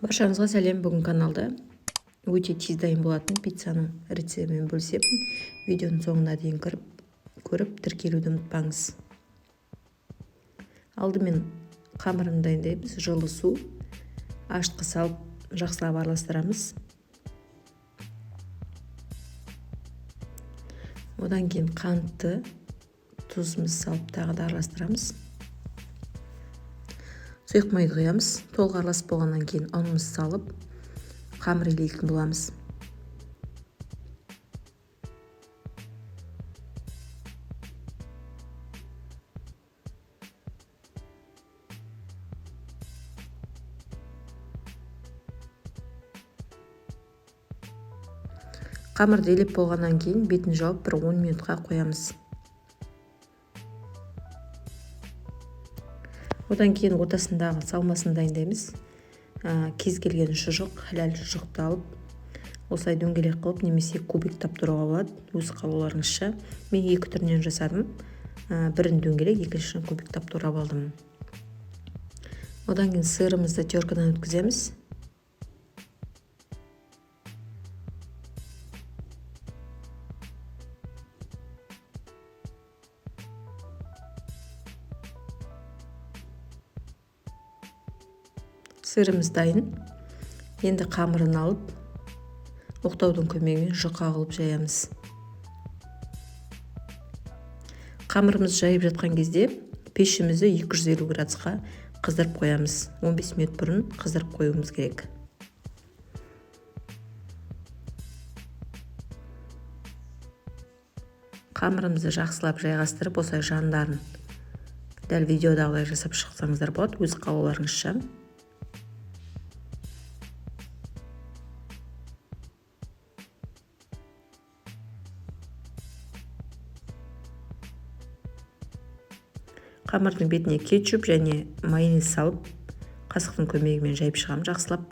Баршаңызға сәлем! Бүгін каналда өте тез дайын болатын пиццаның рецептімен бөлісемін. Видеоның соңына дейін кіріп көріп, тіркелуді ұмытпаңыз. Алдымен қамырын дайындаймыз. Жылы су, ашытқы салып, жақсылап араластырамыз. Одан кейін қантты, тұзымыз салып, тағы да араластырамыз. Сұйық майды құямыз. Толық араласып болғаннан кейін ұнымызды салып, қамыр илейтін боламыз. Қамырды илеп болғаннан кейін бетін жауып, бір 10 минутқа қоямыз. Одан кейін ортасындағы салмасын дайындаймыз. Кез келген шұжық, халал шұжықты алып, осылай дөңгелек қылып немесе кубиктап тұруға болады, өз қалауларыңызша. Мен екі түрінен жасадым. Бірін дөңгелек, екіншісін кубиктап турап алдым. Одан кейін сырымызды теркадан өткіземіз. Сырымыз дайын. Енді қамырын алып, оқтаудың көмегімен жұқа қылып жаямыз. Қамырымыз жайып жатқан кезде пешімізді 250 градусқа қыздырып қоямыз. 15 минут бұрын қыздырып қоюымыз керек. Қамырымызды жақсылап жайғастырып, осылай жандарын дәл видеодағыдай жасап шықсаңыздар болады, өз қалауларыңызша. Қамырдың бетіне кетчуп және майонез салып, қасықтың көмегімен жайып шығамын жақсылап.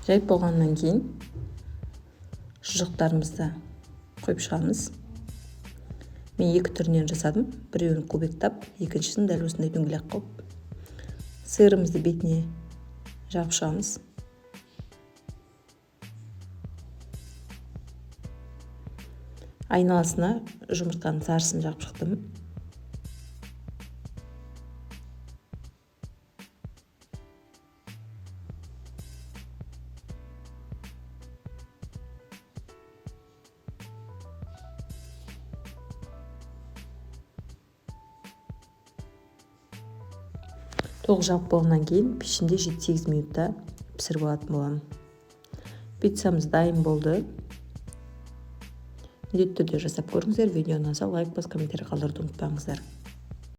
Жайып болғаннан кейін шұжықтарымызды қойып шығамыз. Мен екі түрінен жасадым. Біреуін кубиктап, екіншісін дәл осындай дөңгелек қылып. Сырымызды бетіне жағып шығамыз. Айналасына жұмыртқаның сарысын жағып шықтым. Толық жауып болғаннан кейін пешімде 7-8 минутта пісіріп алатын боламын. Пиццамыз дайын болды. Міндетті түрде жасап көріңіздер. Видео ұнаса, лайк басып, комментарий қалдыруды ұмытпаңыздар.